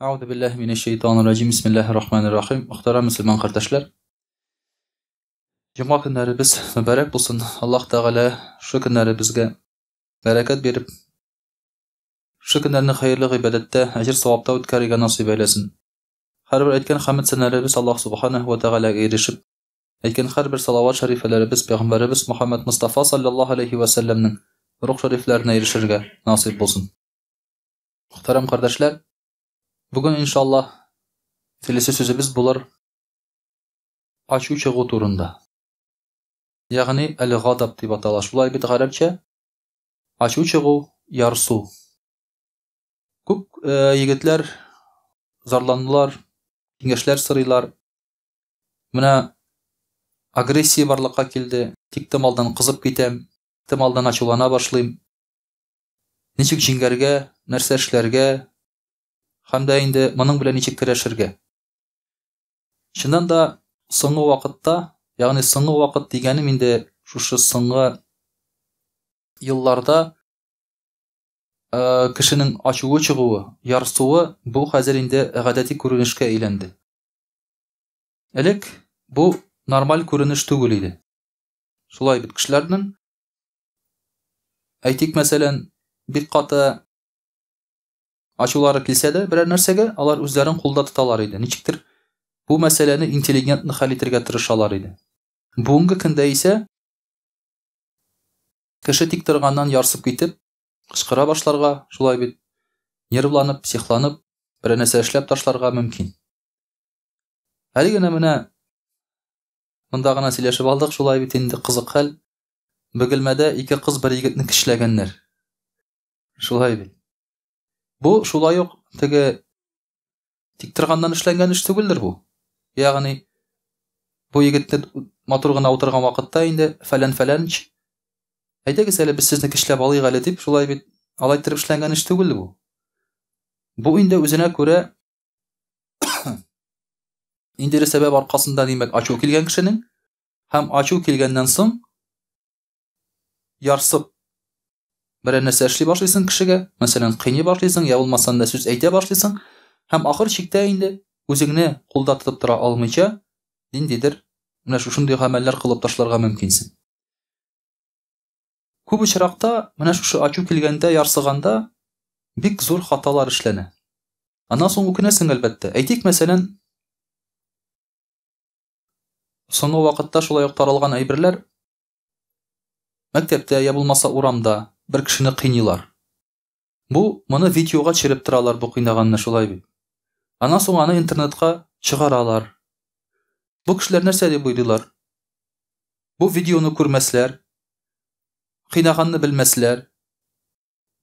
Әгъузу биллаһи минәш шәйтанир раҗим. Бисмиллаһир рахманир рахим. Мөхтәрәм мөселман кардәшләр, җомга көннәребез мөбарәк булсын. Аллаһ Тәгалә шу көннәребезгә бәрәкәт биреп, шу көннәрне хәерле гыйбадәттә, әҗер-савапта үткәрергә насыйп әйләсен. Һәрбер әйткән хәмд сәнәләребез Аллаһ Субханаһу ва Тәгаләгә ирешеп, әйткән һәрбер салават шәрифәләребез пәйгамбәребез Мөхәммәд Мостафа саллаллаһу алейһи ва сәлләмнең рух шәрифләренә ирешергә насыйп булсын. Мөхтәрәм кардәшләр, бүген иншаллаһ киләсе сүзебез булыр ачу чыгу турында. Ягъни әл-гадаб дип атала. Шулай бит гарәпчә ачу чыгу, ярсу. Күп э, егетләр зарланулар, киңәшләр сорыйлар. Менә агрессия барлыкка килде, тик тымалдан кызып китәм, тымалдан ачулана башлыйм. Ничек җиңгәргә, нәрсә эшләргә һәм дә инде моның белән ничек көрәшергә? Чыннан да, соңгы вакытта, ягъни соңгы вакыт дигәнем инде шушы соңгы елларда э, кешенең ачуы чыгуы, ярсуы бу хәзер инде гадәти күренешкә әйләнде. Элек бу нормаль күренеш түгел иде. Шулай бит кешеләрнең Әйтик, мәсәлән, бик каты ачулары килсә дә берәр нәрсәгә, алар үзләрен кулда тоталар иде. Ничектер бу мәсьәләне интеллигентно хәл итәргә тырышалар иде. Бүгенге көндә исә кеше тик торганнан ярсып китеп, кычкыра башларга, шулай бит, нервланып, психланып, берәр нәрсә эшләп ташларга мөмкин. Әле генә менә монда гына сөйләшеп алдык, шулай бит инде кызык хәл. Бөгелмәдә ике кыз бер егетне көчләгәннәр. Шулай бит. Бу шулай ук теге тик торганнан эшләнгән эш түгелдер бу. Ягъни бу егетне матур гына утырган вакытта инде фәлән фәләнч әйдәгез әле без сезне көчләп алыйк әле дип шулай бит алай иттереп эшләнгән эш түгел бу. Бу инде үзенә күрә ниндидер сәбәп аркасында димәк ачу килгән кешенең Һәм ачу килгәннән соң, ярсып берәр нәрсә эшли башлыйсың кешегә, мәсәлән, кыйный башлыйсың, я булмаса да сүз әйтә башлыйсың, һәм ахыр чиктә инде үзеңне кулда тотып тора алмыйча, ниндидер менә шушындый гамәлләр кылып ташларга мөмкинсең. Күп очракта менә шушы ачу килгәндә, ярсыганда бик зур хаталар эшләнә. Аннан соң үкенәсең, әлбәттә. Әйтик, мәсәлән, Соңгы вакытта шулай ук таралган әйберләр мәктәптә я булмаса урамда бер кешене кыйныйлар. Бу моны видеога төшереп торалар бу кыйнаганны шулай бит. Аннан соң аны интернетка чыгаралар. Бу кешеләр нәрсә дип уйлыйлар? Бу видеоны күрмәсләр, кыйнаганны белмәсләр.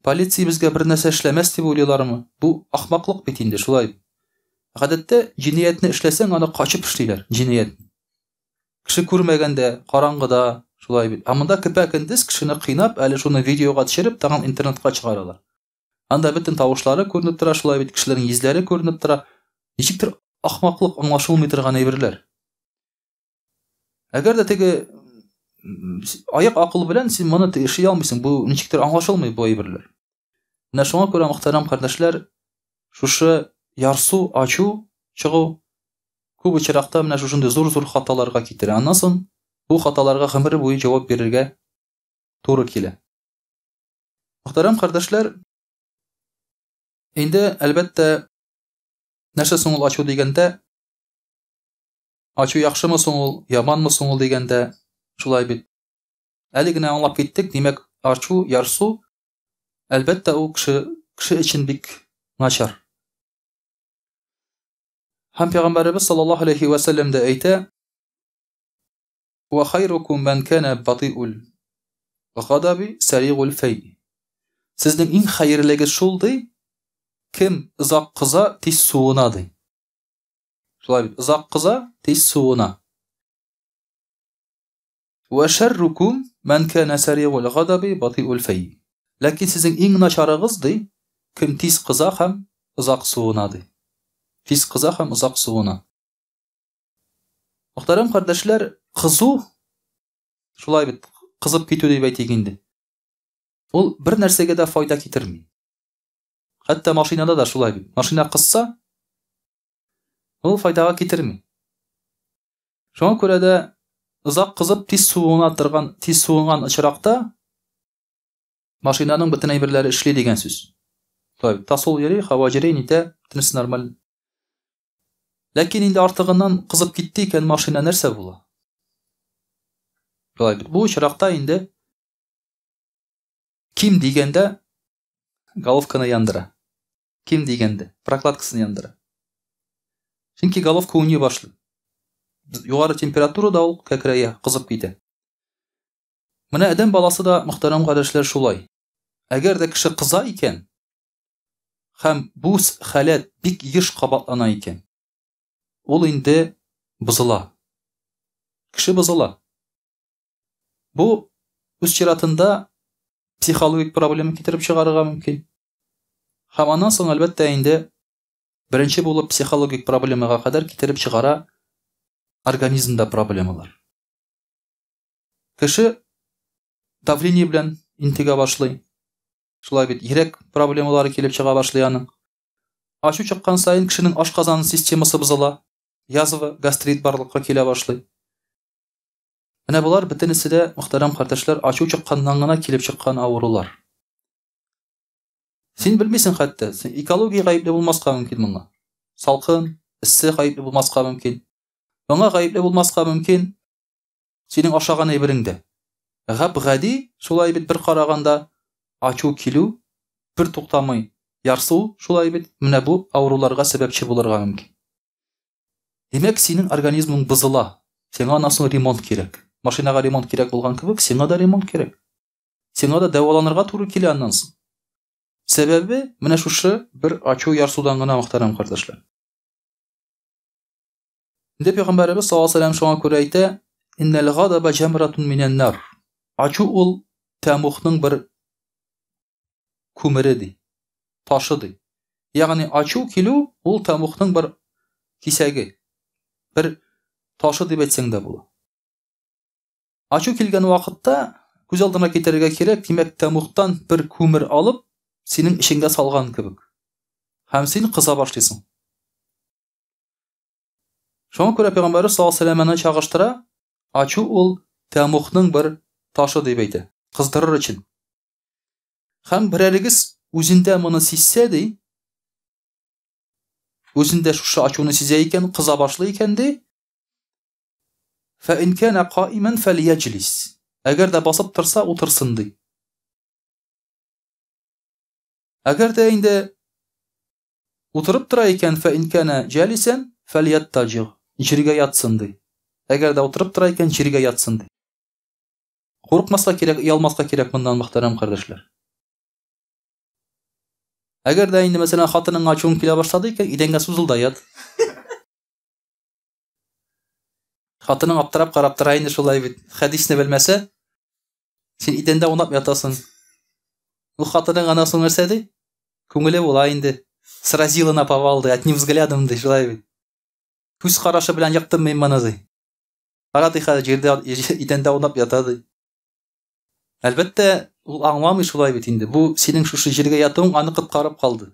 Полиция безгә бер нәрсә эшләмәс дип уйлыйлармы? Бу ахмаклык бит инде, шулай. Гадәттә, җинаятьне эшләсәң, аны качып эшлиләр, җинаятьне. Кеше күрмәгәндә, караңгыда, шулай бит. Ә монда көпә-көндез кешене кыйнап, әле шуны видеога төшереп, тагын интернетка чыгаралар. Анда бөтен тавышлары күренеп тора, шулай бит, кешеләрнең йөзләре күренеп тора. Ничектер ахмаклык, аңлашылмый торган әйберләр. Әгәр дә теге аяк акыл белән син моны эшли алмыйсың, бу ничектер аңлашылмый бу әйберләр. Менә шуңа күрә, мөхтәрәм кардәшләр, шушы ярсу, ачу чыгу күп очракта менә шушындый зур-зур хаталарга китерә. Аннан соң бу хаталарга гомер буе җавап бирергә туры килә. Мөхтәрәм кардәшләр, инде әлбәттә, нәрсә соң ул ачу дигәндә, Ачу яхшымы соң ул, яманмы соң ул дигәндә, шулай бит. Әле генә аңлап киттек, димәк, ачу, ярсу, әлбәттә, ул кеше, кеше өчен бик начар. Һәм Пәйгамбәребез саллаллаһу алейхи ва сәлләм дә әйтә: "Ва хайрукум ман кана батиул гадаби саригул фәй". Сезнең иң хәерлегез шул ди, кем озак кыза, тиз суына ди. Шулай бит, озак кыза, тиз суына. Вә шәррукум мән кәнә сәригул гадаби батиул фәй. Ләкин сезнең иң начарыгыз ди, кем тиз кыза һәм озак суына ди. Тиз кыза һәм озак суына. Мөхтәрәм кардәшләр, кызу шулай бит, кызып китү дип әйтик инде. Ул бер нәрсәгә дә файда китерми. Хәтта машинада да шулай бит. Машина кызса, Ул файдага китерми. Шуңа күрә дә озак кызып тиз суына торган, тиз суынган очракта машинаның бөтен әйберләре эшли дигән сүз. Шулай бит, тасол йөри, һава йөри, нитә, бөтенесе нормаль. Ләкин инде артыгыннан кызып китте икән машина нәрсә була? Шулай бит. Бу очракта инде ким дигәндә головканы яндыра. Ким дигәндә прокладкасын яндыра. Чөнки головка уйный башлый. Югары температурада ул кәкрәя, кызып китә. Менә адәм баласы да, мөхтәрәм кардәшләр, шулай. Әгәр дә кеше кыза икән, һәм бу халәт бик еш кабатлана икән, ул инде бозыла. Кеше бозыла. Бу үз чиратында психологик проблема китереп чыгарырга мөмкин. Һәм аннан соң, әлбәттә, инде беренче булып психологик проблемага кадәр китереп чыгара организмда проблемалар. Кеше давление белән интегә башлый. Шулай бит, йөрәк проблемалары килеп чыга башлый аның. Ачу чыккан саен кешенең ашказаны системасы бозыла, язва, гастрит барлыкка килә башлый. Менә болар бөтенесе дә, мөхтәрәм кардәшләр, ачу чыкканнан гына килеп чыккан авырулар. Син белмисең хәтта, син экология гаепле булмаска мөмкин моңа. Салкын, эссе гаепле булмаска мөмкин. Моңа гаепле булмаска мөмкин синең ашаган әйберең дә. Гап-гади, шулай бит бер караганда, ачу килү, бер туктамый ярсу, шулай бит, менә бу авыруларга сәбәпче булырга мөмкин. Димәк, синең организмың бозыла. Сиңа аннан соң ремонт кирәк. Машинага ремонт кирәк булган кебек, сиңа да ремонт кирәк. Сиңа да дәваланырга туры килә аннан соң. Сәбәбе менә шушы бер ачу ярсудан гына, мөхтәрәм кардәшләр. Инде пәйгамбәребез саллаллаһу алейһи вәсәлләм шуңа күрә әйтә, Иннәл гадаба җәмратун минән нар. Ачу ул тәмухның бер күмере ди, ташы ди. Ягъни ачу килү ул тәмухның бер кисәге, бер ташы дип әйтсәң дә була. Ачу килгән вакытта күз алдына китерергә кирәк, димәк, тәмухтан бер күмер алып, синең эчеңгә салган кебек. Һәм син кыза башлыйсың. Шуңа күрә Пәйгамбәрбез саллаллаһу алейһи вәсәлләм аны чагыштыра, ачу ул тәмухның бер ташы дип әйтә, кыздырыр өчен. Һәм берәрегез үзендә моны сизсә ди, үзендә шушы ачуны сизә икән, кыза башлый икән ди, фә ин кана каиман фәлияҗлис. Әгәр дә басып торса, утырсын ди. Әгәр дә инде Утырып тора икән, фә ин кәнә җәлисән, фәльяттаҗигъ, җиргә ятсын, ди. Әгәр дә утырып тора икән, җиргә ятсын, ди. Курыкмаска кирәк, оялмаска кирәк моннан, мөхтәрәм кардәшләр. Әгәр дә инде, мәсәлән, хатының ачуың килә башлады икән, идәнгә сузыл да ят. Хатының аптырап карап тора инде шулай бит. Хәдисне белмәсә, син идәндә аунап ятасың. Ул хатының аннан соң нәрсә ди? Күңеле була инде. Сразила наповал ди, одним взглядом ди, шулай бит. Күз карашы белән ектым мин моны ди. Кара ди хәзер җирдә идәндә аунап ята ди. Әлбәттә, ул аңламый шулай бит инде. Бу синең шушы җиргә ятуың аны коткарып калды.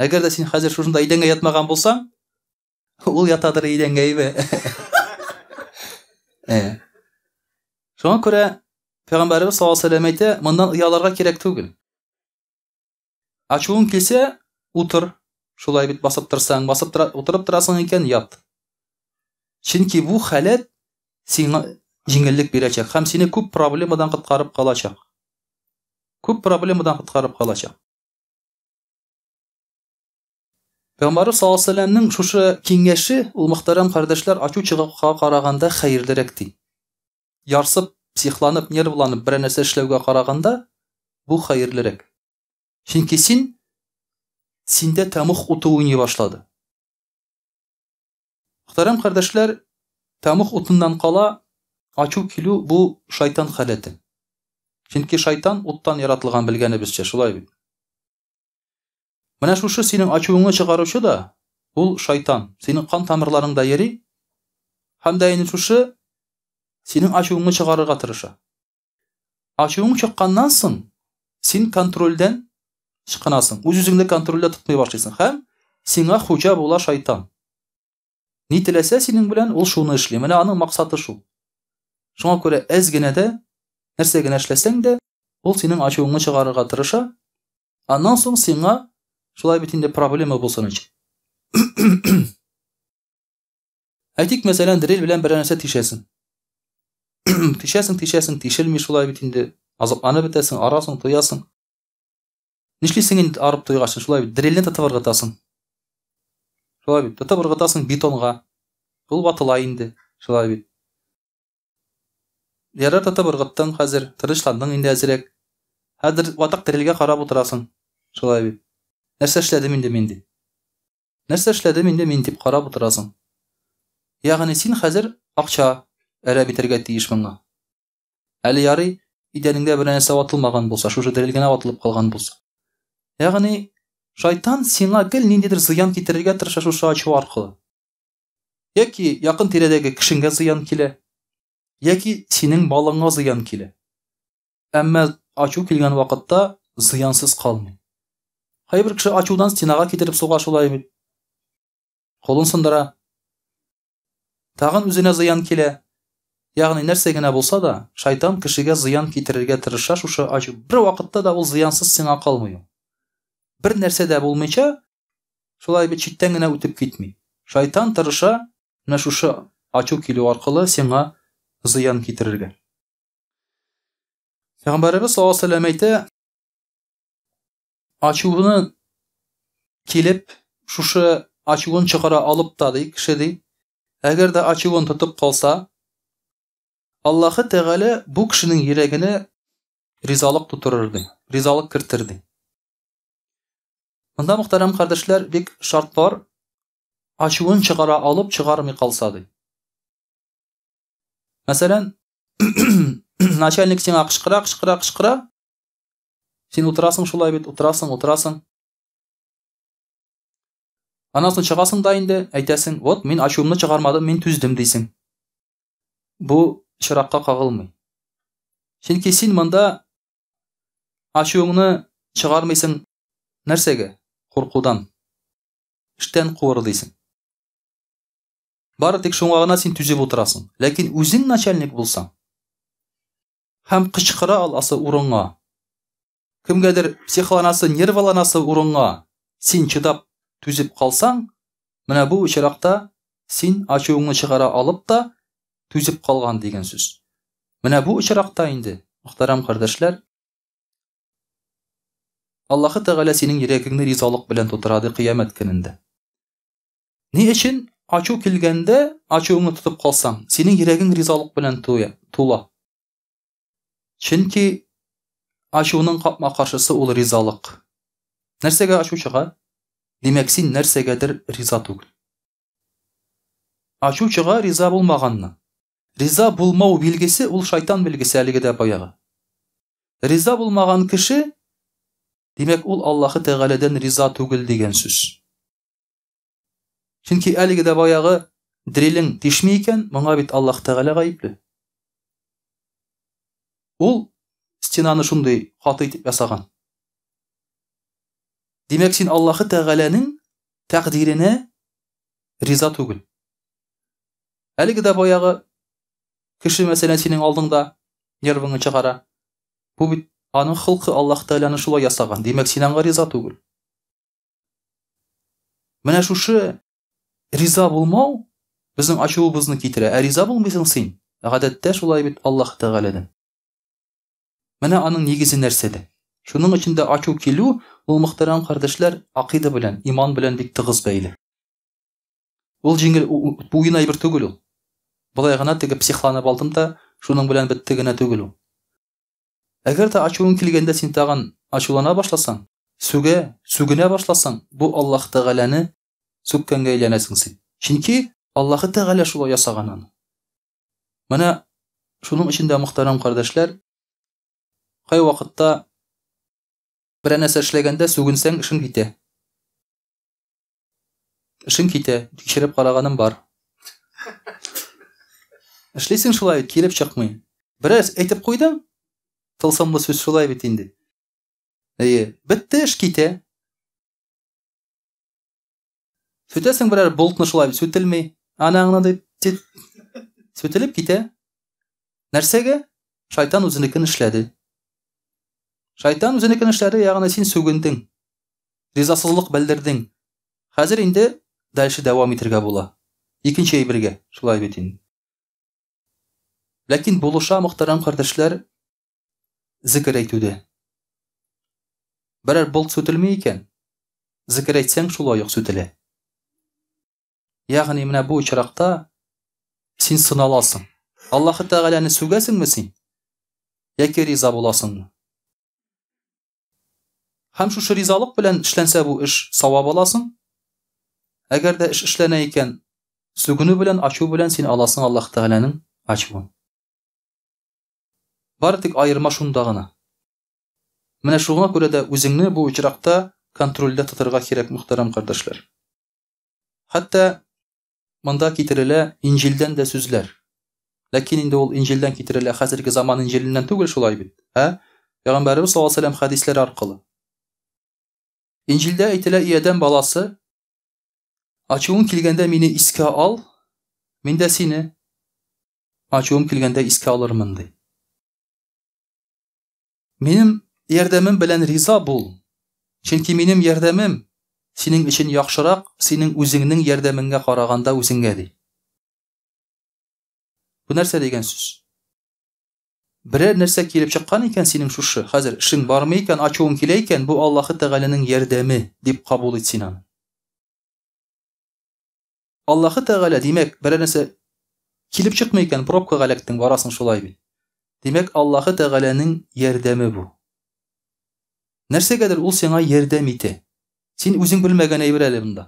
Әгәр дә син хәзер шушында идәнгә ятмаган булсаң, ул ятадыр идәнгә әйбә. Э. Шуңа күрә Пәйгамбәребез саллаллаһу алейһи вәсәлләм әйтә, моннан оялырга кирәк түгел. Ачуың килсә, утыр. Шулай бит басып торсаң, басып тора, утырып торасың икән, ят. Чөнки бу халәт сиңа җиңеллек бирәчәк һәм сине күп проблемадан коткарып калачак. Күп проблемадан коткарып калачак. Пәйгамбәрбез саллаллаһу алейһи вәсәлләмнең шушы киңәше, ул мөхтәрәм кардәшләр, ачу чыгуга караганда хәерлерәк ди. Ярсып, психланып, нервланып берәр нәрсә эшләүгә караганда бу хәерлерәк. Чөнки син синдә тәмух уты уйный башлады. Мөхтәрәм кардәшләр, тәмух утыннан кала ачу килү бу шайтан халәте. Чөнки шайтан уттан яратылган белгәнебезчә, шулай бит. Менә шушы синең ачуыңны чыгаручы да ул шайтан. Синең кан тамырларыңда йөри һәм дә инде шушы синең ачуыңны чыгарырга тырыша. Ачуың чыкканнан соң син контрольдән чыкынасың. Үз-үзеңне контрольдә тотмый башлыйсың һәм сиңа хуҗа була шайтан. Ни теләсә синең белән, ул шуны эшли. Менә аның максаты шул. Шуңа күрә әз генә дә, нәрсә генә эшләсәң дә, ул синең ачуыңны чыгарырга тырыша. Аннан соң сиңа шулай бит инде проблема булсын өчен. Әйтик, мәсәлән, дрель белән берәр нәрсә тишәсең. Тишәсең, тишәсең, тишелми шулай бит инде. Азапланып бетәсең, арасың, туясың. Нишлисең инде арып туйгач, шулай бит дрельне тотып ыргытасың. Шулай бит, тотып ыргытасың бетонга. Ул ватыла инде, шулай бит. Ярар тотып ыргыттың хәзер, тынычландың инде әзрәк. Хәзер ватык дрельгә карап утырасың. Шулай бит. Нәрсә эшләдем инде мин ди. Нәрсә эшләдем инде мин дип карап утырасың. Ягъни син хәзер акча әрәм итәргә тиеш моңа. Әле ярый, идәнеңдә берәр нәрсә ватылмаган булса, шушы дрель генә ватылып калган булса. Ягъни, шайтан сиңа гел ниндидер зыян китерергә тырыша шушы ачу аркылы. Яки якын тирәдәге кешеңгә зыян килә, яки синең балаңа зыян килә. Әмма ачу килгән вакытта зыянсыз калмый. Кайбер кеше ачудан стенага китереп суга шулай бит. Кулын сындыра. Тагын үзенә зыян килә. Ягъни нәрсә генә булса да, шайтан кешегә зыян китерергә тырыша шушы ачу. Бер вакытта да ул зыянсыз сиңа калмый. Бер нәрсә дә булмыйча, шулай бит читтән генә үтеп китми. Шайтан тырыша менә шушы ачу килү аркылы сиңа зыян китерергә. Пәйгамбәребез саллаллаһу алейһи вәсәлләм әйтә, ачуны килеп, шушы ачуын чыгара алып та ди, кеше ди, әгәр дә ачуын тотып калса, Аллаһы Тәгалә бу кешенең йөрәгенә ризалык тутырыр ди, ризалык кертер ди. Монда мөхтәрәм кардәшләр бик шарт бар. Ачуын чыгара алып, чыгармый калса ди. Мәсәлән, начальник сиңа кычкыра, кычкыра, кычкыра. Син утырасың шулай бит, утырасың, утырасың. Аннан соң чыгасың да инде, әйтәсең, вот мин ачуымны чыгармадым, мин түздем дисең. Бу чиракка кагылмый. Чөнки син монда ачуыңны чыгармыйсың нәрсәгә? Куркудан. Эштән куыр дисең. Бары тик шуңа гына син түзеп утырасың. Ләкин үзең начальник булсаң һәм кычкыра аласы урынга, кемгәдер психланасы, нерваланасы урынга син чыдап түзеп калсаң, менә бу очракта син ачуыңны чыгара алып та түзеп калган дигән сүз. Менә бу очракта инде, мөхтәрәм кардәшләр, Аллаһы Тәгалә синең йөрәгеңне ризалык белән тутыра ди кыямәт көнендә. Ни өчен ачу килгәндә ачуыңны тотып калсаң, синең йөрәгең ризалык белән туя, тула. Чөнки ачуның капма-каршысы ул ризалык. Нәрсәгә ачу чыга? Димәк, син нәрсәгәдер риза түгел. Ачу чыга риза булмаганны. Риза булмау билгесе ул шайтан билгесе әлеге дә баягы. Риза булмаган кеше, димәк, ул Аллаһы Тәгаләдән риза түгел дигән сүз. Чөнки әлеге дә баягы дрелең тишми икән, моңа бит Аллаһ Тәгалә гаепле. Ул стенаны шундый каты итеп ясаган. Димәк, син Аллаһы Тәгаләнең тәкъдиренә риза түгел. Әлеге дә баягы кеше, мәсәлән, синең алдыңда нервыңны чыгара. Бу бит аның холкы, Аллаһ Тәгаләне шулай ясаган. Димәк, син аңа риза түгел. Менә шушы риза булмау безнең ачуыбызны китерә. Ә риза булмыйсың син, гадәттә шулай бит Аллаһ Тәгаләдән. Менә аның нигезе нәрсәдә? Шуның өчен дә ачу килү ул мөхтәрәм кардәшләр акыйда белән, иман белән бик тыгыз бәйле. Ул җиңел уен әйбер түгел ул. Болай гына теге психланып алдым да, шуның белән бетте генә түгел ул. Әгәр дә ачуың килгәндә син тагын ачулана башласаң, сүгә, сүгенә башласаң, бу Аллаһ Тәгаләне сүккәнгә әйләнәсең син. Чөнки Аллаһы Тәгалә шулай ясаган аны. Менә шуның өчен дә, мөхтәрәм кардәшләр, кайвакытта берәр нәрсә эшләгәндә сүгенсәң, эшең китә. Эшең китә, тикшереп караганым бар. Эшлисең шулай, килеп чыкмый. Бераз әйтеп куйдың, тылсымлы сүз шулай бит инде. Әйе, бетте эш китә. Сүтәсең берәр болтны шулай бит, сүтелми. Анаңны дип, тит сүтелеп китә. Нәрсәгә? Шайтан үзенекен эшләде. Шайтан үзенекен эшләде, ягъни син сүгендең. Ризасызлык белдердең. Хәзер инде дальше дәвам итергә була. Икенче әйбергә, шулай бит инде. Ләкин булыша, мөхтәрәм кардәшләр, зикер әйтүдә. Берәр болт сүтелми икән, зикер әйтсәң, шулай ук сүтелә. Ягъни менә бу очракта син сыналасың. Аллаһы Тәгаләне сүгәсеңме син? Яки риза буласыңмы? Һәм шушы ризалык белән эшләнсә бу эш савап аласың. Әгәр дә эш эшләнә икән, сүгенү белән, ачу белән син аласың Аллаһ Тәгаләнең ачуын. Бары тик аерма шунда гына. Менә шуңа күрә дә үзеңне бу очракта контрольдә тотарга кирәк, мөхтәрәм кардәшләр. Хәтта монда китерелә Инҗилдән дә сүзләр. Ләкин инде ул Инҗилдән китерелә хәзерге заман Инҗиленнән түгел шулай бит. Ә? Пәйгамбәребез саллаллаһу алейһи вәсәлләм хәдисләре аркылы. Инҗилдә әйтелә, и адәм баласы, ачуың килгәндә мине искә ал, мин дә сине ачуым килгәндә искә алырмын, ди. Минем ярдәмем белән риза бул, чөнки минем ярдәмем синең өчен яхшырак, синең үзеңнең ярдәмеңгә караганда үзеңгә, ди. Бу нәрсә дигән сүз? Берәр нәрсә килеп чыккан икән синең шушы, хәзер эшең бармый икән, ачуың килә икән, бу Аллаһы Тәгаләнең ярдәме дип кабул ит син аны. Аллаһы Тәгалә, димәк, берәр нәрсә килеп чыкмый икән, пробкага эләктең, барасың шулай бит. Димәк, Аллаһы Тәгаләнең ярдәме бу. Нәрсәгәдер ул сиңа ярдәм итә. Син үзең белмәгән әйбер әле монда.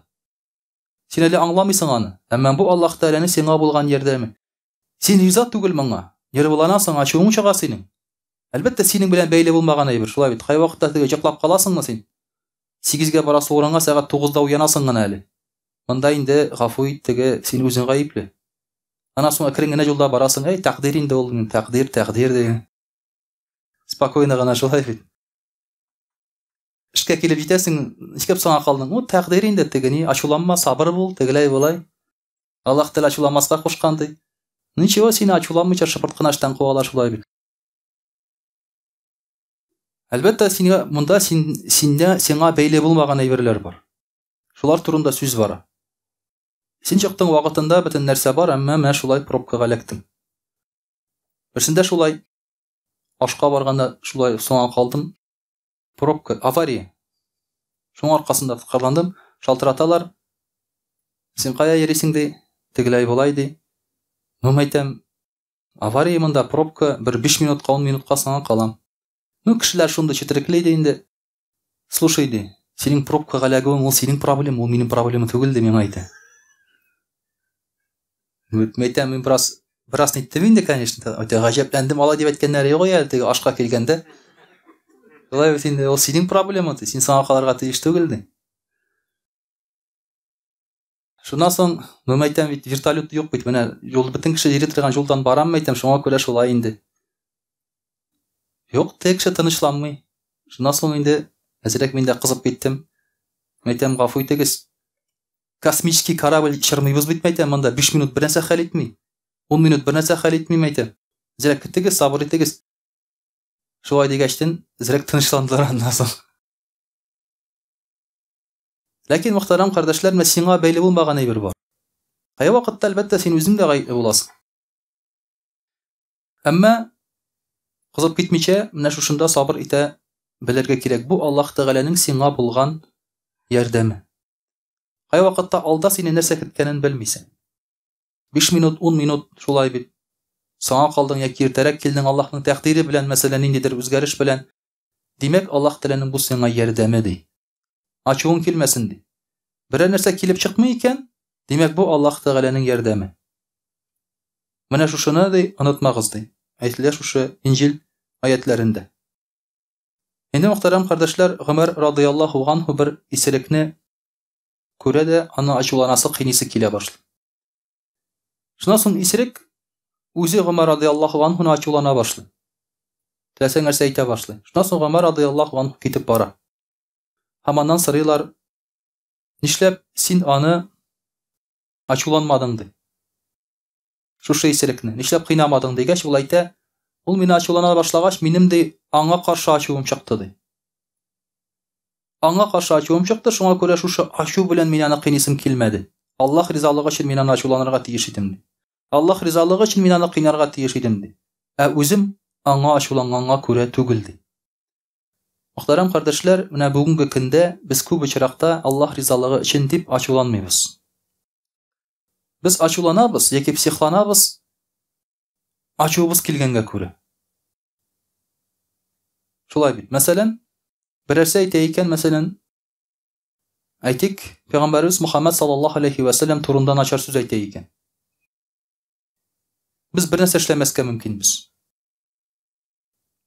Син әле аңламыйсың аны. Әмма бу Аллаһ Тәгаләнең сиңа булган ярдәме. Син риза түгел моңа. Нервыланасың, ачуың чыга синең. Әлбәттә, синең белән бәйле булмаган әйбер, шулай бит. Кайвакытта теге йоклап каласыңмы син? Сигезгә барасы урынга сәгать тугызда уянасың гына әле. Монда инде, гафу ит, теге, син үзең гаепле. Аннан соң әкрен генә юлда барасың, әй, тәкъдир инде ул, тәкъдир, тәкъдир дигән. Спокойно гына шулай бит. Эшкә килеп җитәсең, ничек соңа калдың? Ну, тәкъдир инде, теге ни, ачуланма, сабыр бул, тегеләй болай. Аллаһ Тәгалә ачуланмаска кушкан ди. Ничего, сине ачуланмыйча шыпырт кына эштән куалар шулай бит. Әлбәттә, сиңа монда син синдә сиңа бәйле булмаган әйберләр бар. Шулар турында сүз бара. Син чыктың вакытында бөтен нәрсә бар, әмма менә шулай пробкага эләктең. Берсендә шулай ашка барганда шулай соңа калдым. Пробка, авария. Шуның аркасында тоткарландым. Шалтыраталар. Син кая йөрисең ди? Тегеләй болай ди. Ну, мәйтәм, Авария монда, пробка, бер 5 минутка, 10 минутка соңа калам. Ну, кешеләр шундый четерекле иде инде. Слушай, ди, синең пробкага эләгүең ул синең проблема, ул минем проблема түгел, ди миңа әйтә. Мәйтәм, мин бераз бераз ниттем инде, конечно, үтә гаҗәпләндем, алай дип әйткәннәре юк әле, теге ашка килгәндә. Шулай бит инде, ул синең проблема, ди, син соңа калырга тиеш түгел, ди. Шуннан соң, ну, мәйтәм бит, вертолет юк бит, менә юл бөтен кеше йөри торган юлдан барам, мәйтәм, шуңа күрә шулай инде. Юк, теге кеше тынычланмый. Шуннан соң инде әзрәк мин дә кызып киттем. Мәйтәм, гафу итегез. Космический корабль чырмыйбыз бит, мәйтәм, монда 5 минут бер нәрсә хәл итми. 10 минут бер нәрсә хәл итми, мәйтәм. Әзрәк көтегез, сабыр итегез. Шулай дигәчтен, әзрәк тынычландылар аннан соң. Ләкин, мөхтәрәм кардәшләр, менә сиңа бәйле булмаган әйбер бар. Кай вакытта, әлбәттә, син үзең дә гаепле буласың. Әмма кызып китмичә, менә шушында сабыр итә белергә кирәк. Бу Аллаһ Тәгаләнең сиңа булган ярдәме. Кай вакытта алда сине нәрсә көткәнен белмисең. 5 минут, 10 минут шулай бит. Соңа калдың яки иртәрәк килдең Аллаһның тәкъдире белән, мәсәлән, ниндидер үзгәреш белән. Димәк, Аллаһ Тәгаләнең бу сиңа ярдәме ди. Ачуың килмәсен ди. Берәр нәрсә килеп чыкмый икән, димәк, бу Аллаһ Тәгаләнең ярдәме. Менә шушыны ди, онытмагыз ди. Әйтелә шушы Инҗил аятләрендә. Инде мөхтәрәм кардәшләр, Гомәр радыяллаһу анһу бер исерекне күрә дә, аны ачуланасы, кыйныйсы килә башлый. Шуннан соң исерек үзе Гомәр радыяллаһу анһуны ачулана башлый. Теләсә нәрсә әйтә башлый. Шуннан соң Гомәр радыяллаһу анһу китеп бара. Һәм аннан сорыйлар, нишләп син аны ачуланмадың ди. Шушы исерекне нишләп кыйнамадың дигәч, ул әйтә, ул мине ачулана башлагач, минем ди аңа каршы ачуым чыкты ди. Аңа каршы ачуым чыкты, шуңа күрә шушы ачу белән мин аны кыйныйсым килмәде. Аллаһ ризалыгы өчен мин аны ачуланырга тиеш идем ди. Аллаһ ризалыгы өчен мин аны кыйнарга тиеш идем ди. Ә үзем аңа ачуланганга күрә түгел ди. Мөхтәрәм кардәшләр, менә бүгенге көндә без күп очракта Аллаһ ризалыгы өчен дип ачуланмыйбыз. Без ачуланабыз яки психланабыз ачуыбыз килгәнгә күрә. Шулай бит. Мәсәлән, берәрсе әйтә икән, мәсәлән, әйтик, пәйгамбәребез Мухаммад саллаллаһу алейхи ва саллям турында начар сүз әйтә икән. Без бер нәрсә эшләмәскә мөмкинбез.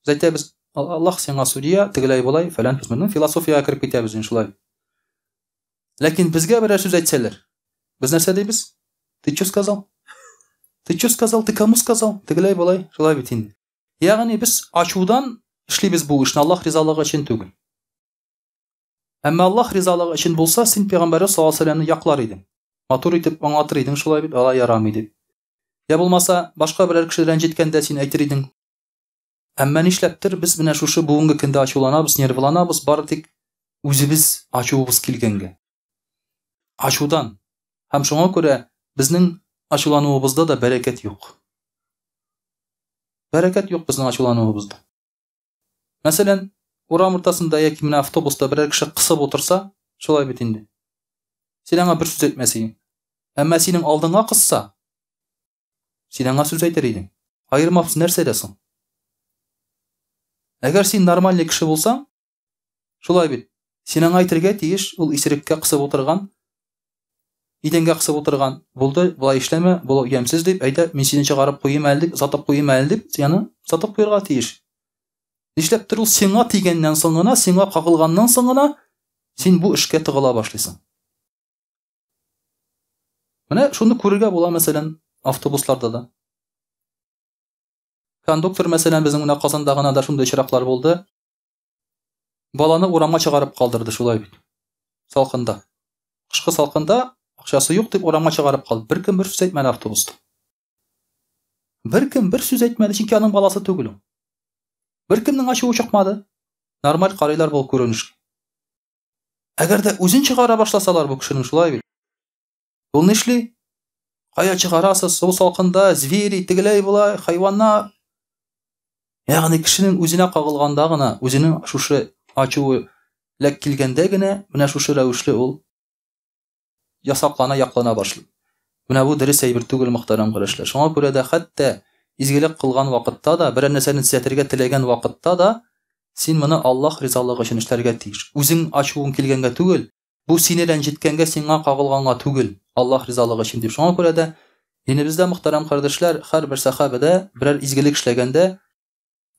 Без әйтәбез, Аллаһ сиңа судья, тегеләй болай, фәлән фәсмән. Философиягә кереп китәбез инде шулай. Ләкин безгә берәр сүз әйтсәләр, без нәрсә дибез? Ты что сказал? Ты что сказал? Ты кому сказал? Тегеләй болай, шулай бит инде. Ягъни без ачудан эшлибез бу эшне, Аллаһ ризалыгы өчен түгел. Әмма Аллаһ ризалыгы өчен булса, син пәйгамбәрбез саллаллаһу алейһи ва сәлләмне яклар идең. Матур итеп аңлатыр идең, шулай бит, алай ярамый дип. Я булмаса, башка берәр кеше рәнҗеткәндә син әйтер идең. Әмма нишләптер без менә шушы бүгенге көндә ачуланабыз, нервыланабыз, бары тик үзебез ачуыбыз килгәнгә. Ачудан. Һәм шуңа күрә безнең ачулануыбызда да бәрәкәт юк. Бәрәкәт юк безнең ачулануыбызда. Мәсәлән, урам уртасында яки менә автобуста берәр кеше кысып утырса, шулай бит инде. Син аңа бер сүз әйтмәс идең. Әмма синең алдыңа кысса, син аңа сүз әйтер идең. Аермасы нәрсәдә соң? Әгәр син нормальный кеше булсаң, шулай бит. Син аңа әйтергә тиеш, ул исереккә кысып утырган, идәнгә кысып утырган, булды, болай эшләмә, бу ямьсез дип, әйдә, мин сине чыгарып куйыйм әле дип, сатып куйыйм әле дип, син аны сатып куярга тиеш. Нишләптер ул сиңа тигәннән соң гына, сиңа кагылганнан соң гына син бу эшкә тыгыла башлыйсың. Менә шуны күрергә була, мәсәлән, автобусларда да. Кондуктор, мәсәлән, безнең менә Казанда гына да шундый очраклар булды. Баланы урамга чыгарып калдырды, шулай бит. Салкында. Кышкы салкында акчасы юк дип урамга чыгарып калды. Беркем бер сүз әйтмәде автобуста. Беркем бер сүз әйтмәде, чөнки аның баласы түгел ул. Беркемнең ачуы чыкмады. Нормаль карыйлар бу күренешкә. Әгәр дә үзен чыгара башласалар бу кешенең шулай бит. Ул нишли? Кая чыгарасыз? Су салкында, звери, тегеләй болай, хайваннар. Ягъни кешенең үзенә кагылганда гына, үзенең шушы ачуы ләк килгәндә генә, менә шушы рәвешле ул ясаклана, яклана башлый. Менә бу дөрес әйбер түгел, мөхтәрәм кардәшләр. Шуңа күрә дә хәтта изгелек кылган вакытта да, берәр нәрсәне төзәтергә теләгән вакытта да, син моны Аллаһ ризалыгы өчен эшләргә тиеш. Үзең ачуың килгәнгә түгел, бу сине рәнҗеткәнгә, сиңа кагылганга түгел, Аллаһ ризалыгы өчен дип. Шуңа күрә дә динебездә, мөхтәрәм кардәшләр, һәрбер сәхабәдә берәр изгелек эшләгәндә,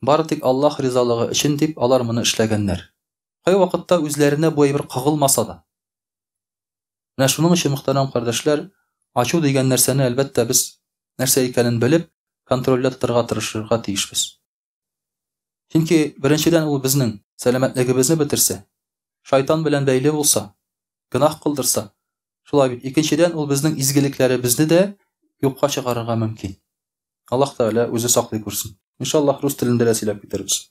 бары тик Аллаһ ризалыгы өчен дип алар моны эшләгәннәр. Кайвакытта үзләренә бу әйбер кагылмаса да. Менә шуның өчен, мөхтәрәм кардәшләр, ачу дигән нәрсәне, әлбәттә, без нәрсә икәнен белеп, контрольдә тотарга тырышырга тиешбез. Чөнки, беренчедән, ул безнең сәламәтлегебезне бетерсә, шайтан белән бәйле булса, гөнаһ кылдырса, шулай бит. Икенчедән, ул безнең изгелекләребезне дә юкка чыгарырга мөмкин. Аллаһ Тәгалә үзе саклый күрсен. Иншаллаһ, рус телендә дә сөйләп китербез.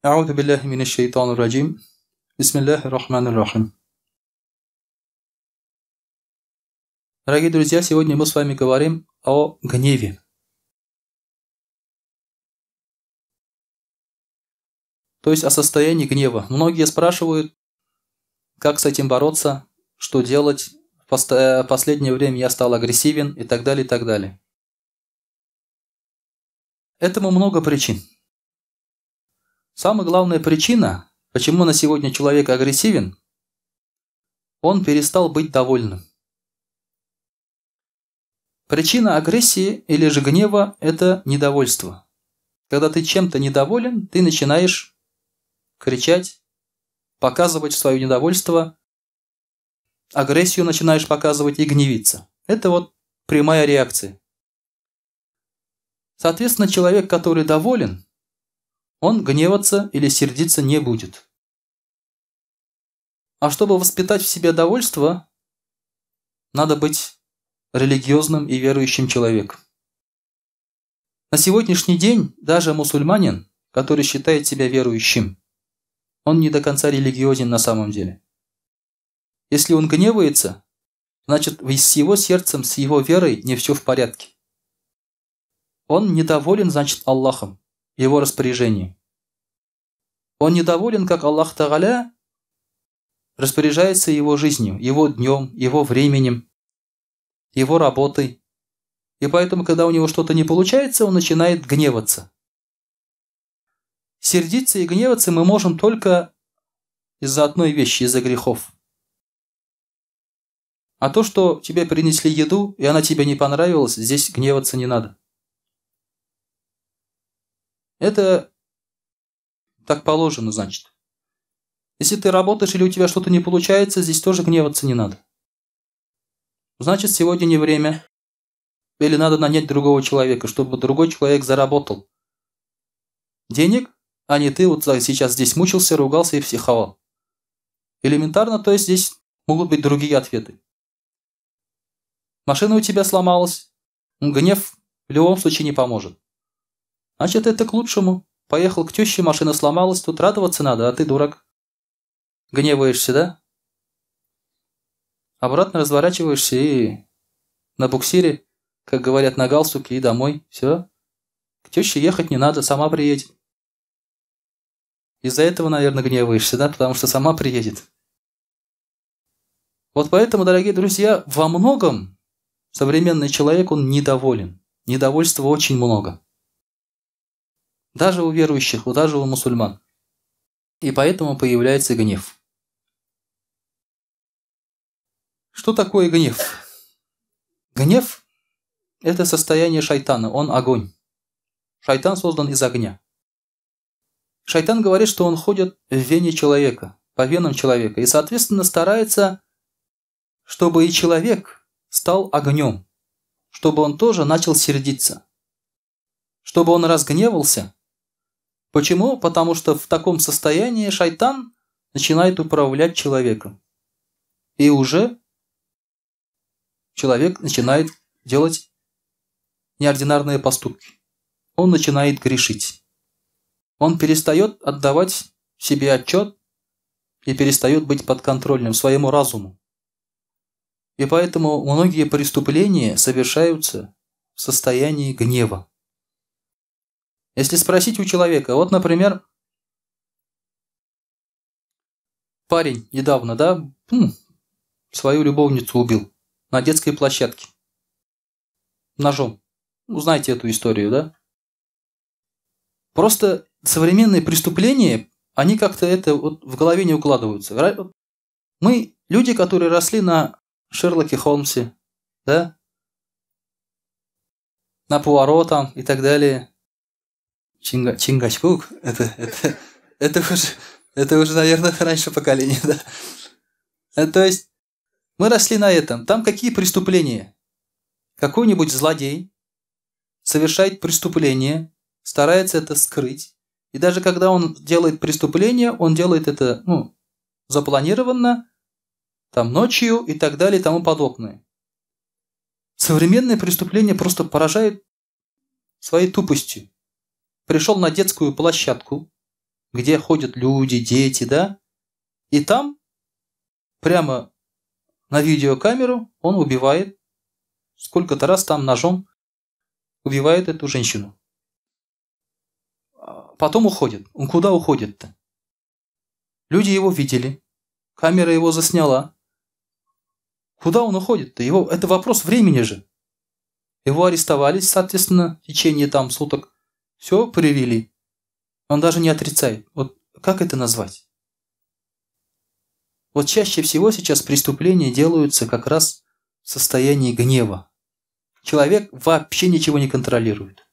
Әгъузу биллаһи минәш шайтанир раҗим. Бисмиллаһир рахманир рахим. Дорогие друзья, сегодня мы с вами говорим о гневе. То есть о состоянии гнева. Многие спрашивают, как с этим бороться, что делать. В последнее время я стал агрессивен и так далее, и так далее. Этому много причин. Самая главная причина, почему на сегодня человек агрессивен, он перестал быть довольным. Причина агрессии или же гнева – это недовольство. Когда ты чем-то недоволен, ты начинаешь кричать, показывать свое недовольство, агрессию начинаешь показывать и гневиться. Это вот прямая реакция. Соответственно, человек, который доволен, он гневаться или сердиться не будет. А чтобы воспитать в себе довольство, надо быть религиозным и верующим человеком. На сегодняшний день даже мусульманин, который считает себя верующим, он не до конца религиозен на самом деле. Если он гневается, значит, с его сердцем, с его верой не все в порядке. Он недоволен, значит, Аллахом, его распоряжением. Он недоволен, как Аллах Тагаля распоряжается его жизнью, его днем, его временем, его работой. И поэтому, когда у него что-то не получается, он начинает гневаться. Сердиться и гневаться мы можем только из-за одной вещи, из-за грехов. А то, что тебе принесли еду, и она тебе не понравилась, здесь гневаться не надо. Это так положено, значит. Если ты работаешь или у тебя что-то не получается, здесь тоже гневаться не надо. Значит, сегодня не время. Или надо нанять другого человека, чтобы другой человек заработал денег, а не ты вот сейчас здесь мучился, ругался и психовал. Элементарно, то есть здесь могут быть другие ответы. Машина у тебя сломалась, гнев в любом случае не поможет. Значит, это к лучшему. Поехал к теще, машина сломалась, тут радоваться надо, а ты дурак. Гневаешься, да? Обратно разворачиваешься и на буксире, как говорят, на галстуке и домой. Все. К теще ехать не надо, сама приедет. Из-за этого, наверное, гневаешься, да? Потому что сама приедет. Вот поэтому, дорогие друзья, во многом современный человек, он недоволен. Недовольства очень много. Даже у верующих, даже у мусульман. И поэтому появляется гнев. Что такое гнев? Гнев – это состояние шайтана, он огонь. Шайтан создан из огня. Шайтан говорит, что он ходит в вене человека, по венам человека. И, соответственно, старается, чтобы и человек стал огнем, чтобы он тоже начал сердиться, чтобы он разгневался. Почему? Потому что в таком состоянии шайтан начинает управлять человеком. И уже человек начинает делать неординарные поступки. Он начинает грешить. Он перестает отдавать себе отчет и перестает быть подконтрольным своему разуму. И поэтому многие преступления совершаются в состоянии гнева. Если спросить у человека, вот, например, парень недавно, да, свою любовницу убил на детской площадке ножом. Ну, знаете эту историю, да? Просто современные преступления, они как-то это вот в голове не укладываются. Мы, люди, которые росли на Шерлоке Холмсе, да, на Пуаро там и так далее. Чингачгук, это уже, наверное, раньше поколение, да. То есть мы росли на этом. Там какие преступления? Какой-нибудь злодей совершает преступление, старается это скрыть. И даже когда он делает преступление, он делает это, ну, запланированно, там ночью и так далее и тому подобное. Современные преступления просто поражают своей тупостью. Пришел на детскую площадку, где ходят люди, дети, да, и там прямо на видеокамеру он убивает, сколько-то раз там ножом убивает эту женщину. Потом уходит. Он куда уходит-то? Люди его видели, камера его засняла. Куда он уходит-то? Это вопрос времени же. Его арестовали, соответственно, в течение там суток. Все привели. Он даже не отрицает. Вот как это назвать? Вот чаще всего сейчас преступления делаются как раз в состоянии гнева. Человек вообще ничего не контролирует.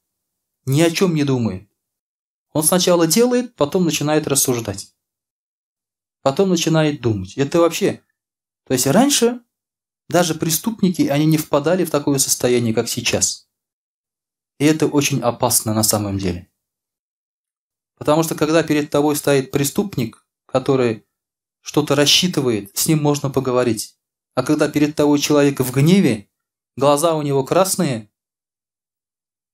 Ни о чем не думает. Он сначала делает, потом начинает рассуждать. Потом начинает думать. Это вообще... То есть раньше даже преступники, они не впадали в такое состояние, как сейчас. И это очень опасно на самом деле. Потому что когда перед тобой стоит преступник, который что-то рассчитывает, с ним можно поговорить. А когда перед тобой человек в гневе, Глаза у него красные,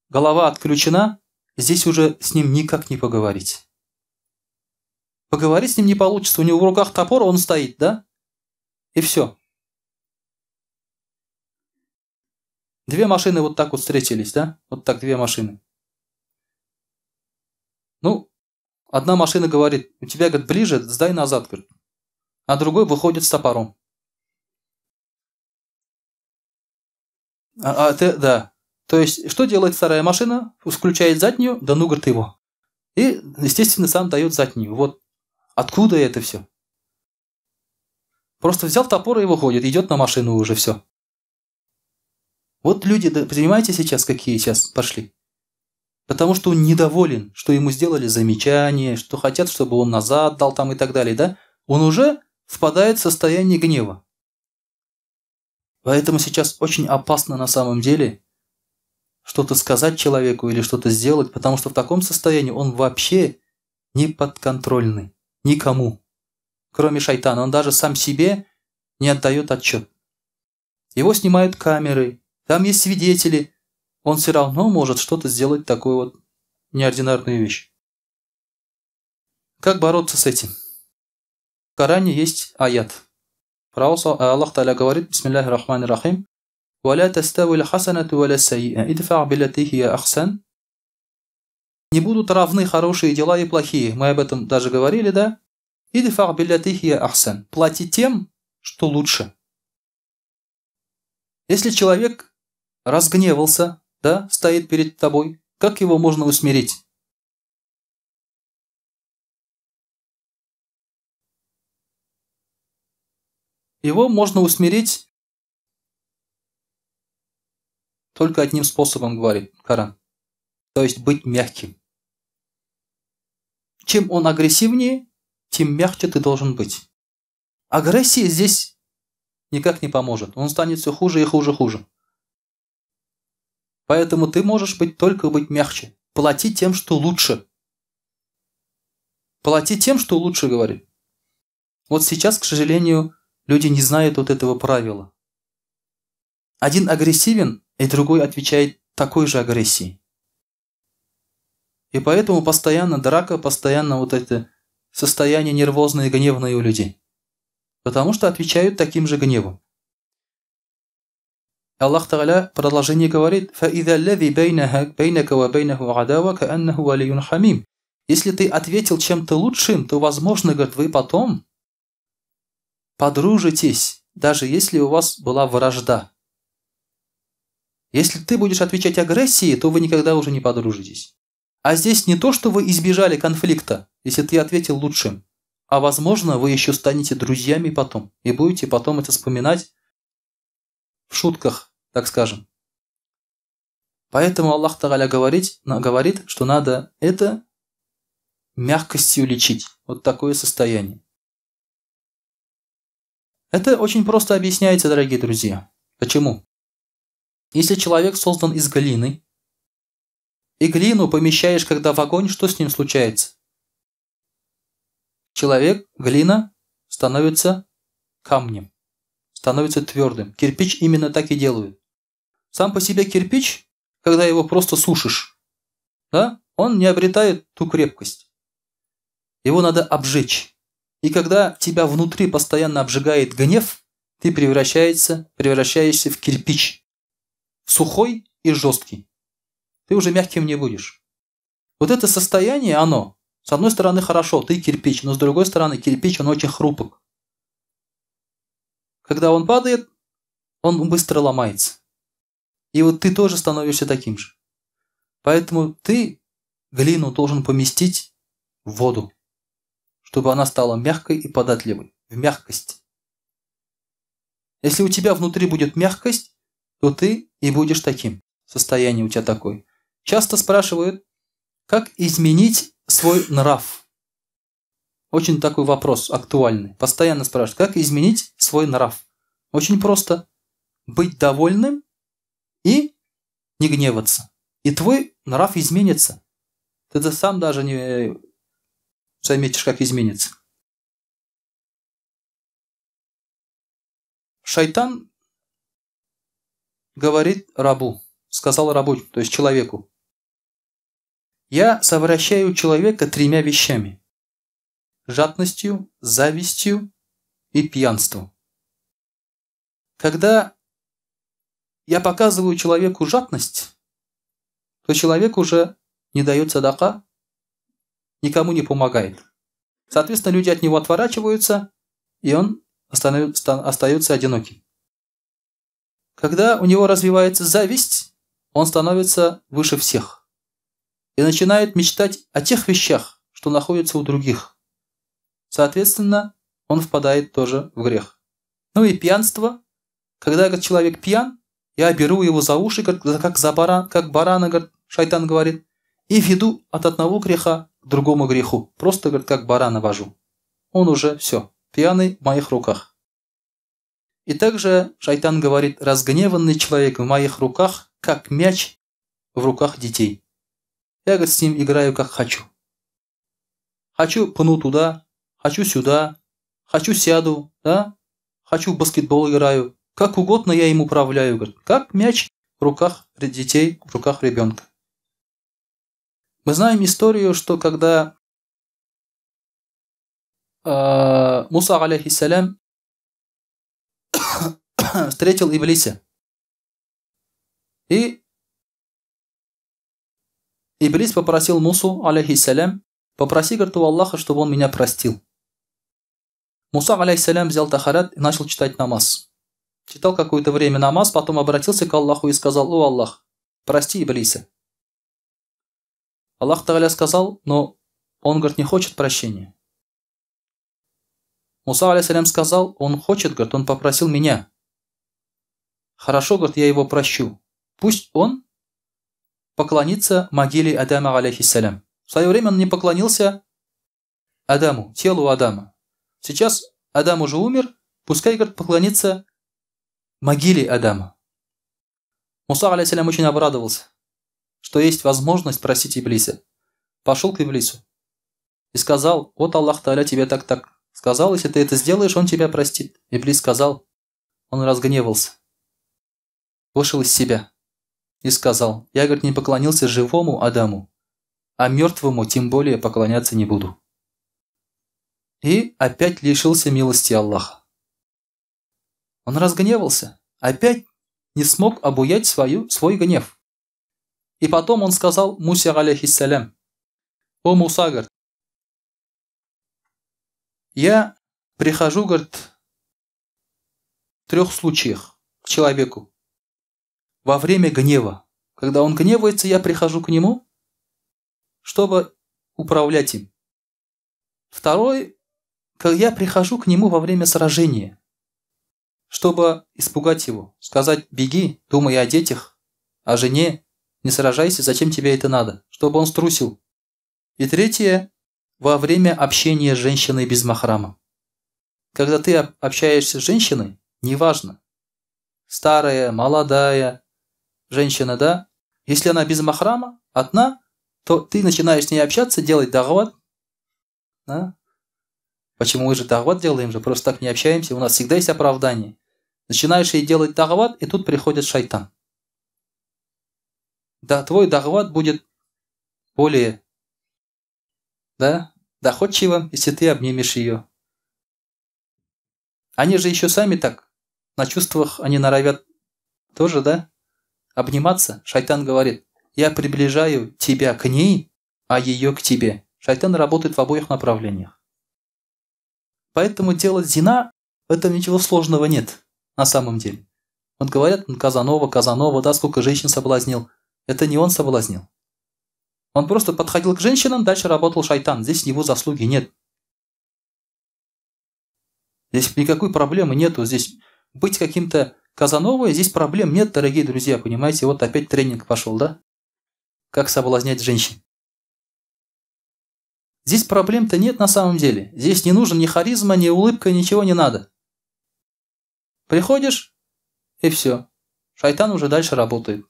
голова отключена, здесь уже с ним никак не поговорить. Поговорить с ним не получится, у него в руках топор, он стоит, да? И все. Две машины вот так вот встретились, да? Вот так две машины. Ну, одна машина говорит, у тебя, говорит, ближе, сдай назад, говорит. А другой выходит с топором. Да. То есть, что делает вторая машина? Включает заднюю, да ну, говорит, его. И, естественно, сам дает заднюю. Вот откуда это все? Просто взял топор и выходит, идет на машину уже все. Вот люди, понимаете сейчас, какие сейчас пошли? Потому что он недоволен, что ему сделали замечание, что хотят, чтобы он назад дал там и так далее, да? Он уже впадает в состояние гнева. Поэтому сейчас очень опасно на самом деле что-то сказать человеку или что-то сделать, потому что в таком состоянии он вообще не подконтрольный никому, кроме шайтана. Он даже сам себе не отдает отчет. Его снимают камеры, там есть свидетели. Он все равно может что-то сделать, такую вот неординарную вещь. Как бороться с этим? В Коране есть аят. Аллах Тааля говорит, бисмиллахи рахмани рахим, «Валя таставил хасанату валя сайя, идфа биллати хия ахсан». Не будут равны хорошие дела и плохие. Мы об этом даже говорили, да? Идфа биллати хия ахсан. Плати тем, что лучше. Если человек разгневался, да, стоит перед тобой, как его можно усмирить? Его можно усмирить только одним способом, говорит Коран. То есть быть мягким. Чем он агрессивнее, тем мягче ты должен быть. Агрессия здесь никак не поможет. Он станет все хуже и хуже, хуже. Поэтому ты можешь быть только быть мягче. Плати тем, что лучше. Плати тем, что лучше, говорит. Вот сейчас, к сожалению, люди не знают вот этого правила. Один агрессивен, и другой отвечает такой же агрессией. И поэтому постоянно драка, постоянно вот это состояние нервозное и гневное у людей. Потому что отвечают таким же гневом. Аллах Тааля продолжение говорит: «Фаиза аллази бейнака ва бейнаху адава кааннаху валийюн хамим». Если ты ответил чем-то лучшим, то, возможно, говорит, вы потом подружитесь, даже если у вас была вражда. Если ты будешь отвечать агрессией, то вы никогда уже не подружитесь. А здесь не то, что вы избежали конфликта, если ты ответил лучшим, а возможно, вы еще станете друзьями потом и будете потом это вспоминать в шутках, так скажем. Поэтому Аллах Тааля говорит, что надо это мягкостью лечить, вот такое состояние. Это очень просто объясняется, дорогие друзья. Почему? Если человек создан из глины, и глину помещаешь, когда в огонь, что с ним случается? Человек, глина, становится камнем, становится твердым. Кирпич именно так и делают. Сам по себе кирпич, когда его просто сушишь, да, он не обретает ту крепкость. Его надо обжечь. И когда тебя внутри постоянно обжигает гнев, ты превращаешься в кирпич. Сухой и жесткий. Ты уже мягким не будешь. Вот это состояние, оно, с одной стороны, хорошо, ты кирпич, но с другой стороны, кирпич, он очень хрупок. Когда он падает, он быстро ломается. И вот ты тоже становишься таким же. Поэтому ты глину должен поместить в воду, чтобы она стала мягкой и податливой, в мягкость. Если у тебя внутри будет мягкость, то ты и будешь таким. Состояние у тебя такое. Часто спрашивают, как изменить свой нрав. Очень такой вопрос актуальный. Постоянно спрашивают, как изменить свой нрав. Очень просто. Быть довольным и не гневаться. И твой нрав изменится. Ты сам даже не заметишь, как изменится. Шайтан говорит рабу, сказал рабу, то есть человеку: я совращаю человека тремя вещами: жадностью, завистью и пьянством. Когда я показываю человеку жадность, то человек уже не дает садака, никому не помогает. Соответственно, люди от него отворачиваются, и он остается одиноким. Когда у него развивается зависть, он становится выше всех и начинает мечтать о тех вещах, что находятся у других. Соответственно, он впадает тоже в грех. Ну и пьянство. Когда, говорит, человек пьян, я беру его за уши, как барана, говорит, шайтан говорит, и веду от одного греха к другому греху. Просто, говорит, как барана вожу. Он уже все, пьяный в моих руках. И также шайтан говорит: разгневанный человек в моих руках, как мяч в руках детей. Я, говорит, с ним играю как хочу. Хочу пну туда, хочу сюда, хочу сяду, да? Хочу в баскетбол играю. Как угодно я им управляю, говорит, как мяч в руках детей, в руках ребенка. Мы знаем историю, что когда Муса, алейхиссалям, встретил Иблиса, и Иблис попросил Мусу, алейхиссалям, попроси, говорит, у Аллаха, чтобы он меня простил. Муса, алейхиссалям, взял тахарат и начал читать намаз. Читал какое-то время намаз, потом обратился к Аллаху и сказал: о Аллах, прости Иблиса. Аллах Тааля сказал, но он, говорит, не хочет прощения. Муса, алейхиссалям, сказал: он хочет, говорит, он попросил меня. Хорошо, говорит, я его прощу. Пусть он поклонится могиле Адама, алейхиссалям. В свое время он не поклонился Адаму, телу Адама. Сейчас Адам уже умер, пускай, говорит, поклонится могиле Адама. Муса, алейхиссалям, очень обрадовался, что есть возможность просить Иблиса. Пошел к Иблису и сказал: вот Аллах Тааля тебе так-так сказал, если ты это сделаешь, он тебя простит. Иблис сказал, он разгневался, вышел из себя и сказал: я, говорит, не поклонился живому Адаму, а мертвому тем более поклоняться не буду. И опять лишился милости Аллаха. Он разгневался, опять не смог обуять свой гнев. И потом он сказал Мусе, алейхиссалям: о Муса, говорит, я прихожу, говорит, в трех случаях к человеку. Во время гнева. Когда он гневается, я прихожу к нему, чтобы управлять им. Второй, когда я прихожу к нему во время сражения, чтобы испугать его, сказать: беги, думай о детях, о жене, не сражайся, зачем тебе это надо, чтобы он струсил. И третье, во время общения с женщиной без махрама. Когда ты общаешься с женщиной, неважно, старая, молодая женщина, да, если она без махрама, одна, то ты начинаешь с ней общаться, делать дагват. Да? Почему мы же дагват делаем же, просто так не общаемся, у нас всегда есть оправдание. Начинаешь ей делать дагват, и тут приходит шайтан. Да, твой дагват будет более, да, доходчивым, если ты обнимешь ее. Они же еще сами так, на чувствах они норовят тоже, да, обниматься. Шайтан говорит: я приближаю тебя к ней, а ее к тебе. Шайтан работает в обоих направлениях. Поэтому делать зина, в этом ничего сложного нет на самом деле. Вот говорят, Казанова, Казанова, да, сколько женщин соблазнил. Это не он соблазнил. Он просто подходил к женщинам, дальше работал шайтан. Здесь его заслуги нет. Здесь никакой проблемы нету. Здесь быть каким-то Казановой, здесь проблем нет, дорогие друзья, понимаете? Вот опять тренинг пошел, да? Как соблазнять женщин. Здесь проблем-то нет на самом деле. Здесь не нужен ни харизма, ни улыбка, ничего не надо. Приходишь, и все. Шайтан уже дальше работает.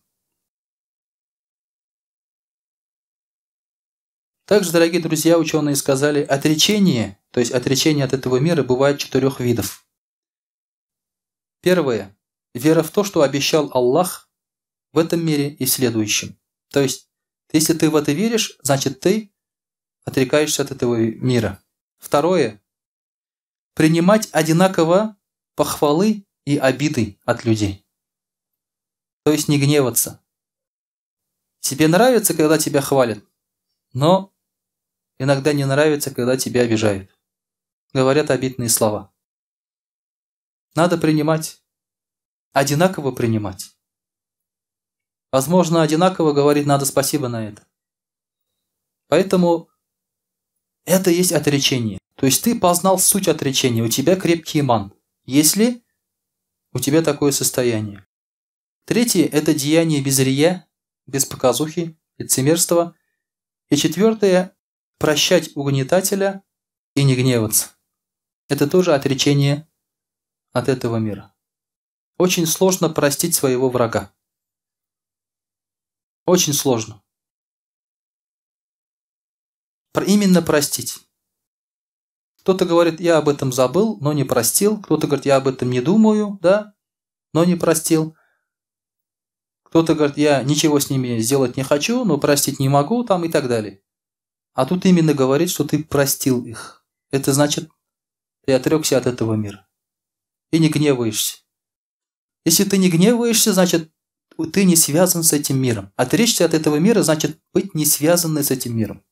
Также, дорогие друзья, ученые сказали, отречение, то есть отречение от этого мира, бывает 4 видов. Первое. Вера в то, что обещал Аллах в этом мире и в следующем. То есть, если ты в это веришь, значит ты отрекаешься от этого мира. Второе. Принимать одинаково похвалы и обиды от людей. То есть не гневаться. Тебе нравится, когда тебя хвалят, но иногда не нравится, когда тебя обижают. Говорят обидные слова. Надо принимать. Одинаково принимать. Возможно, одинаково говорить надо спасибо на это. Поэтому это есть отречение. То есть ты познал суть отречения, у тебя крепкий иман, если у тебя такое состояние. Третье – это деяние без рия, без показухи, лицемерства. И четвертое – прощать угнетателя и не гневаться. Это тоже отречение от этого мира. Очень сложно простить своего врага. Очень сложно. Именно простить. Кто-то говорит, я об этом забыл, но не простил. Кто-то говорит, я об этом не думаю, да, но не простил. Кто-то говорит, я ничего с ними сделать не хочу, но простить не могу, там и так далее. А тут именно говорит, что ты простил их. Это значит, ты отрекся от этого мира. И не гневаешься. Если ты не гневаешься, значит, ты не связан с этим миром. Отречься от этого мира, значит, быть не связанным с этим миром.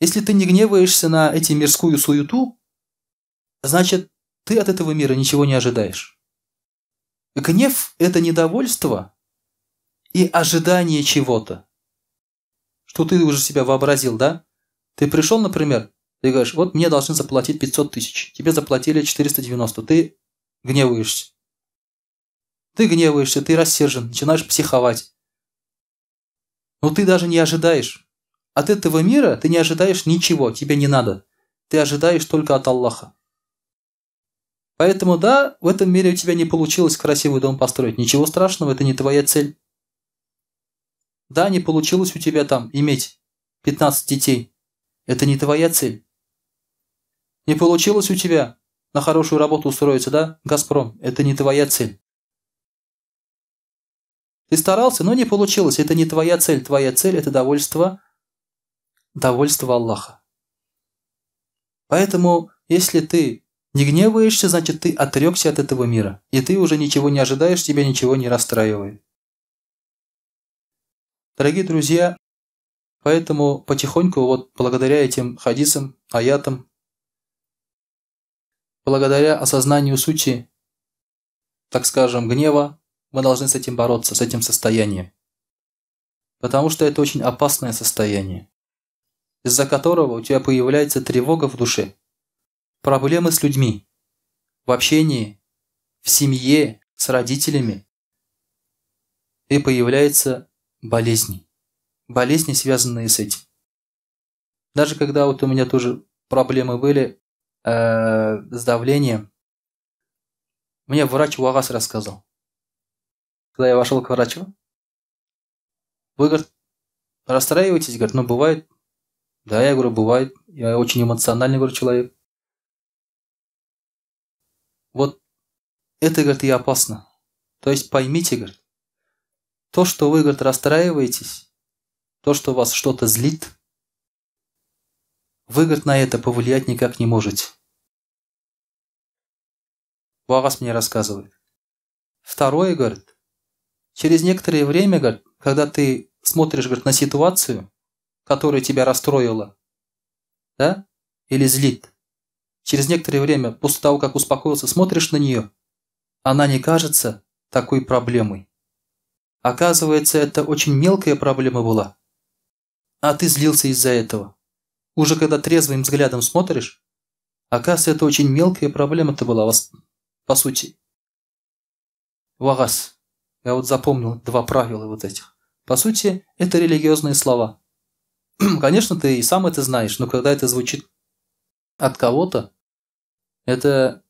Если ты не гневаешься на эти мирскую суету, значит, ты от этого мира ничего не ожидаешь. Гнев – это недовольство и ожидание чего-то. Что ты уже себя вообразил, да? Ты пришел, например, ты говоришь, вот мне должны заплатить 500 тысяч, тебе заплатили 490, ты гневаешься. Ты гневаешься, ты рассержен, начинаешь психовать. Но ты даже не ожидаешь. От этого мира ты не ожидаешь ничего, тебе не надо. Ты ожидаешь только от Аллаха. Поэтому да, в этом мире у тебя не получилось красивый дом построить. Ничего страшного, это не твоя цель. Да, не получилось у тебя там иметь 15 детей. Это не твоя цель. Не получилось у тебя на хорошую работу устроиться, да, Газпром? Это не твоя цель. Ты старался, но не получилось. Это не твоя цель. Твоя цель – это довольство, довольство Аллаха. Поэтому, если ты не гневаешься, значит, ты отрекся от этого мира. И ты уже ничего не ожидаешь, тебя ничего не расстраивает. Дорогие друзья, поэтому потихоньку, вот благодаря этим хадисам, аятам, благодаря осознанию сути, так скажем, гнева, мы должны с этим бороться, с этим состоянием. Потому что это очень опасное состояние, из-за которого у тебя появляется тревога в душе, проблемы с людьми, в общении, в семье, с родителями, и появляются болезни. Болезни, связанные с этим. Даже когда вот у меня тоже проблемы были с давлением, мне врач вагаз рассказал. Когда я вошел к врачу, вы, говорит, расстраиваетесь? Говорит, ну бывает. Да, я говорю, бывает. Я очень эмоциональный, говорю, человек. Вот это, говорит, и опасно. То есть поймите, говорит, то, что вы, говорит, расстраиваетесь, то, что вас что-то злит, вы, говорит, на это повлиять никак не можете. Вагаз мне рассказывает. Второе, говорит, через некоторое время, говорит, когда ты смотришь, говорит, на ситуацию, которая тебя расстроила, да, или злит, через некоторое время, после того, как успокоился, смотришь на нее, она не кажется такой проблемой. Оказывается, это очень мелкая проблема была, а ты злился из-за этого. Уже когда трезвым взглядом смотришь, оказывается, это очень мелкая проблема-то была, по сути. Вагаз. Я вот запомнил два правила вот этих. По сути, это религиозные слова. Конечно, ты и сам это знаешь, но когда это звучит от кого-то, это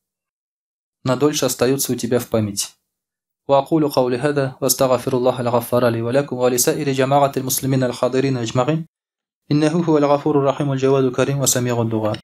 надольше остается у тебя в памяти. وأقول قولي هذا وأستغفر الله الغفار لي ولكم ولسائر جماعة المسلمين الحاضرين أجمعين إنه هو الغفور الرحيم الجواد الكريم وسميع الدعاء.